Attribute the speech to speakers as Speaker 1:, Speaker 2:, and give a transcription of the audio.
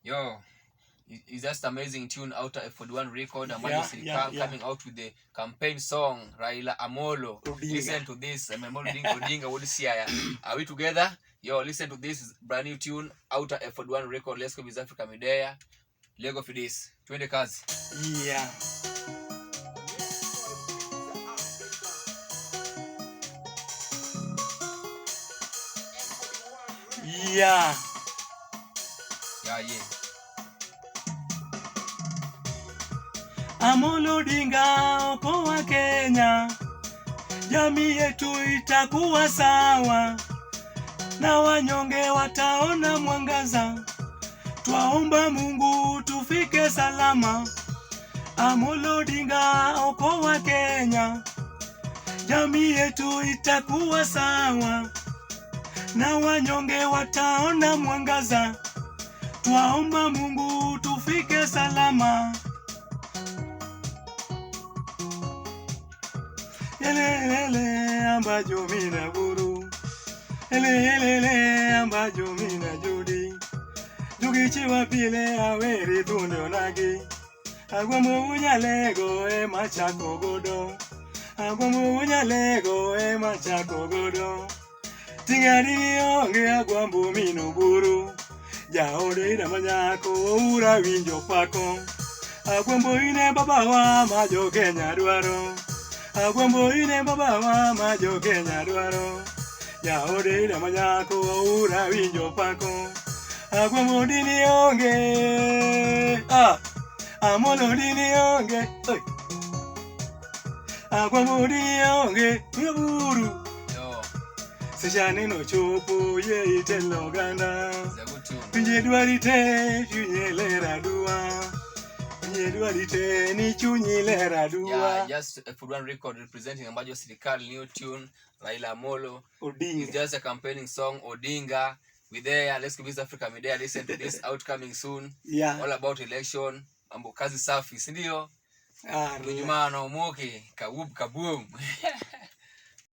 Speaker 1: Yo, it's just amazing tune out of F41 record. Ambayo Serikal coming out with the campaign song Raila Amolo.
Speaker 2: Odinga.
Speaker 1: Listen to this. Amolo Odinga, Odinga Wuod Siaya. Are we together? Yo, listen to this brand new tune out of F41 record. Let's go with Africa Midea. Lego for this. Twende kazi.
Speaker 2: Yeah. Yeah.
Speaker 1: Yeah.
Speaker 2: Amolo Odinga okoa Kenya, jamii yetu itakuwa sawa, na wanyonge wataona mwangaza. Twaomba Mungu tufike salama. Amolo Odinga okoa Kenya, jamii yetu itakuwa sawa, na wanyonge wataona mwangaza. Twaomba Mungu tufike salama. Elelele ambajo mina guru, elelele ambajo mina judi, jugichiwa pile aweri tunde onagi, agwambo unyalego e machako godo, agwambo unyalego e machako godo, ting'ani onge agwambo mino buru, jaode ina manyako ura winjo pako, agwambo ine babawa ma jo Kenya dwaro. Agwambo ine babawa ma jo Kenya dwaro, jaode ina manyako ura winjo pako, agwambo dini onge, ah, Amolo dini onge, oi, agwambo dini onge, buru,
Speaker 1: Yo,
Speaker 2: sechane nochopo ye itelo oganda,
Speaker 1: it's a good tune.
Speaker 2: pinje dwari te chunye ler aduwa, pinje dwari te ni chunyi ler aduwa.
Speaker 1: Yeah, just F41 record representing Ambajo Serikal new tune Raila Amolo.
Speaker 2: Odinga.
Speaker 1: It's just a campaigning song, Odinga. We there, let's go visit Africa Media. Listen to this out coming soon.
Speaker 2: Yeah.
Speaker 1: All about election. Mambo kazi safi, si ndio?
Speaker 2: Ah,
Speaker 1: Tunyumano moke, kabub kaboom.